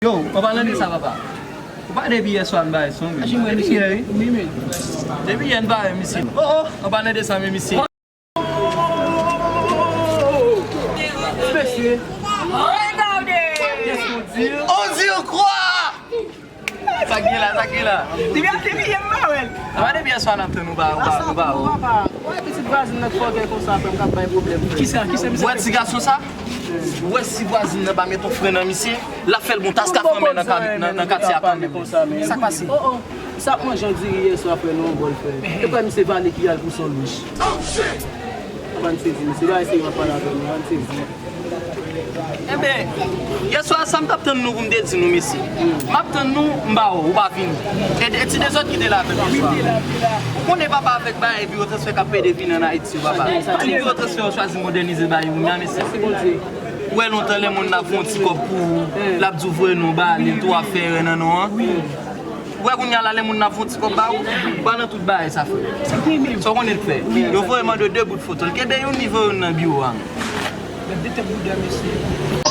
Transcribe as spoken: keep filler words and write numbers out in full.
Yo, an palan de sa, papa. Ou pa depi yè swa n bay son, men. Depi yè, wi. Depi yè n bay misye. Oh, oh, an palan de sa, men misye. Mesye. Regardez. Qu'est-ce qu'on dit? On dit quoi? Sa k gen la, sa k gen la. Depi, depi yè m pa wè l. Apa depi yè swa n ap tann ou pa, ou pa, ou pa, ou pa. Wè pitit vwazin nan k fòkè konsa, frè m, k ap bay pwoblèm, frè. Kisa, kisa misye? Wè ti gason sa? Ou wè si vwazin nan pa met yon fren nan misye, l ap fè l bon tas ka fanmè nan ka-, nan, nan katye a kanmenm. Sa k pase? Oh, oh. Sa ap manje yon diri yè swa, frè, nan yon bòl, frè. E frè, misye vale ki al pou son louch. Bann sezi, misye, bagay serye w ap pale avè nou, bann sezi. Enben, yè swa sa m t ap tann nou pou m te di nou, mesye. M ap tann nou, m ba ou, ou pa vini. E, e ti dezòd ki te la avè nou yè swa. Ou konnen papa avèk bagay biwo transfè k ap pede vini ann Ayiti yo, papa. Tout biwo transfè yo chwazi modènize bagay yo, mesye. Ou wè lontan lè moun nan ap fè yon ti kòb pou ou, l ap di w voye non ba li, l tou ap fè erè nan non an. Ou wè kounye a la lè moun nan ap fè yon ti kòb ba ou, ou pa nan tout bagay sa, frè. Sa w konnen l fè? Yo voye mande de bout foto. L kenbe youn, li voye youn nan biwo a. Gad de tèt bouda, mesye.